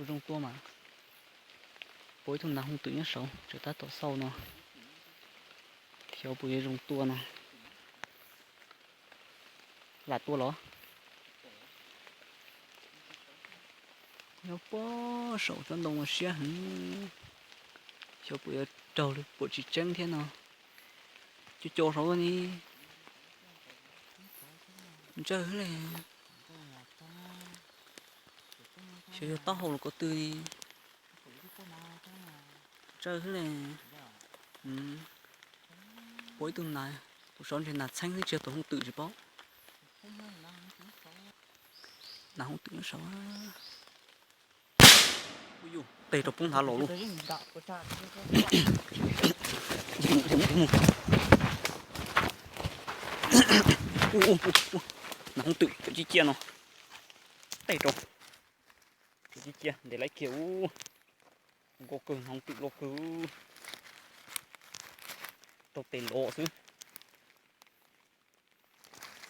Puas zoo tua mas. Puas ib tug nas hooj twm nyob saud tseem tab tom xauj no. Xyov puas yuav zoo tua no. Lam tua los? Nyob puag saum tsob ntoo no siab heev. Xyov puas yuav raug li puas tsis tseeb thiab no. Cov cov saud ni. Ntsawj le. Xyov yog taub hau los ko tw li. Ntsawj le. Puas ib tug nas, kuv xav ntshe nas txheeb xwb tsis yog tus hooj twm tsis paub. Nas hooj twm nyob saud. Ua yus teg rau poob nthav los lub. Nas hooj twm cov cib ciaj no. Teg rau. Cov cib ciaj ntes laib kiag ub. Nkauj kawg, nas hooj twm loj kawg. Rau tes los xwb.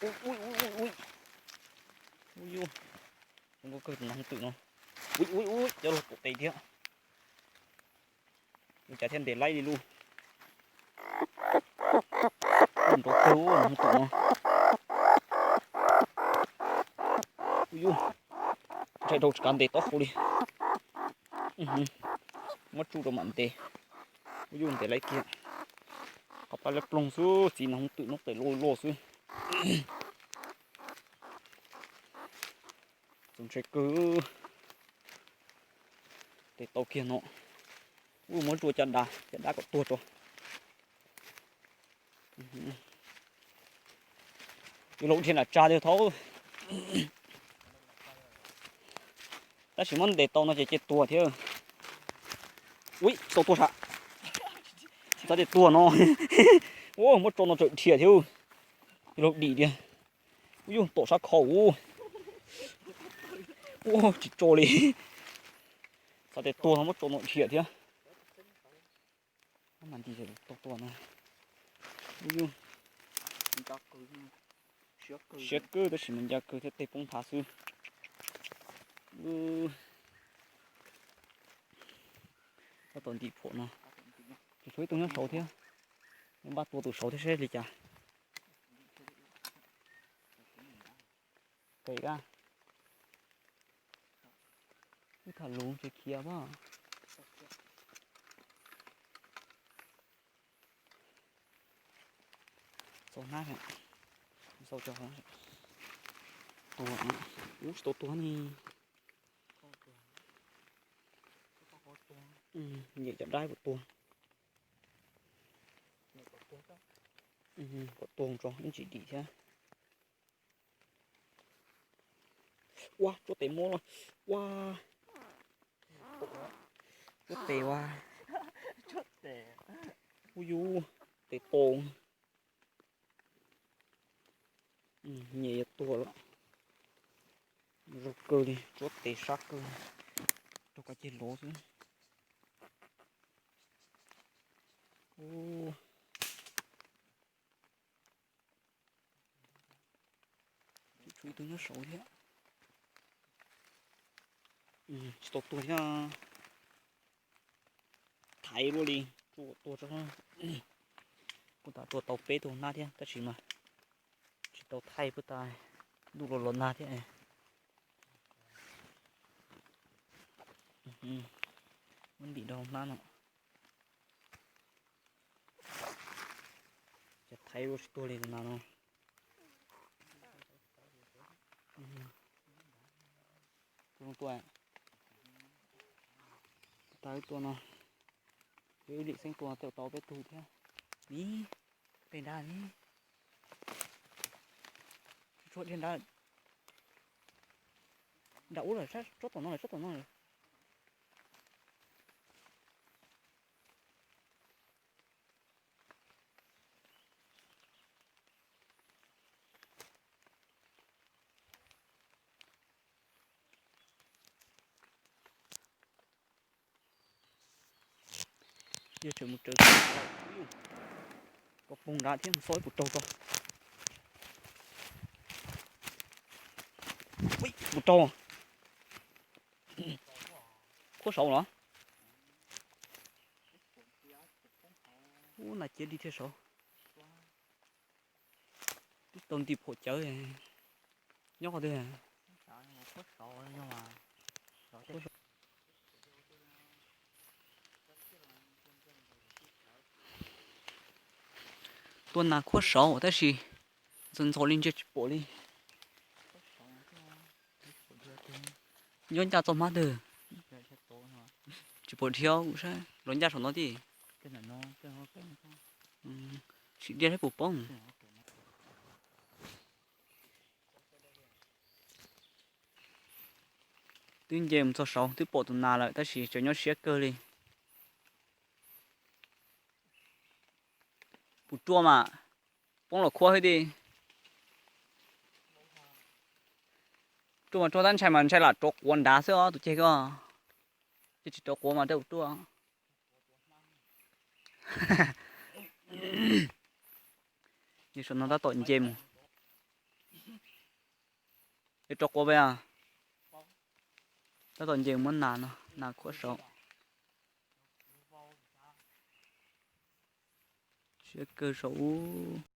Ui, ui, ui, ui. Ua yus, zoo nkauj kawg tus nas hooj twm no. Ui, ui, ui, cov loj pom tes thiab. Ua cas thiaj ntes laib li lub. Nrov kawg nas hooj twm no. Ua yus, ntshai rau tsis kav ntes taub hau li. Muab tsuj rau mam ntes. Ua yus, ntes laib kiag. Qhov pab lab ploog xwb, txiv nas hooj twm no tes loj loj xwb. Txaus ntshai kawg. Tes tau kiag no. Ua, muab zuaj caj dab, caj dab kom tuag tso. Yuav luag dhia nram tsa thiab thaub. Tab sis muab ntes tau no ces cia tuag thiab. Ui, tsis tau tuag sas. Xav tias tuag no. Ua, muab tso no tseem dhia thiab. Yuav luag dim tiag. Ua yus, tom sab khau. Ua, tsis tso li. Xav tias tuag no muab tso no dhia thiab. Mas nti tau tua no. Ua yus, siab kawg tab sis mas nca kawg thiab, teg poob nthav xwb. Tab tom ntim phuam no. Tus saud ib tug nyob saud thiab. Npaj tua tus saud thiab seb li cas. Pem a, wb tham lus tsis khiav pab. Txo hnab, txo cov tuag, ub tsis tau tuag ni. Nyem cov dab puas tuag. Kom tuag tso ib ntsis dim thiab. Ua, tsuab tes muab los. Ua, tsuab tes ua. Ua yus, tes to. Nyem yuav tuag lawm. Zoo kawg li, tsuab tes sab kawg. Rau koj ceg lov xwb. Tshuav ib tug nyob saud thiab. Tsis tau tuag thiab. Thaiv luaj li, tsuab tuag tso. Kuj tas tua tau peb tug hnab thiab tab sis mas tsis tau thaij, kuj tas ntuj los los nag thiab. Muab ntim rau hnab no. Ces thaiv ua tsis tuag li tus nas no. Tua, tua, tua no. Wb lim xeeb tua tau peb tug thiab. Ni, pem nrad ni. Tshuav dhia nrad. Nram ub lawm, tsob tom no lawm, tsob tom no lawm. Yog tseem mus raws, koj poob nrad thiab mus xauj ib puas raug tso. Puas raug? Khuab saud los? Ub, nas ciav li thiab saud. Twb tau nti phaum cawv. Nyob qhov twg? Tua nas khuab saud tab sis ntxhov ntxhov li ntsia tsis pom li. Nyob ncaj txoj hmab twg? Tsis pom dhia, saib los ncaj saum no tij. Sim dhia saib puas poob. Twb nce mus txog saud twb pom tus nas lawm tab sis tseem nyob siab kawg li. Puas ruaj mas, poob los khuab xwb tij. Ruaj mas ruaj tab ntshai mas ntshai lam rov quav nrad xwb os tus ceg ko. Ces tsis rov quav mas tej ua ruaj. Saum no tab tom nce mus. Es rov quav peb a. Tab tom nce muab nas no, nas khuab saud. Siab kawg saum ub.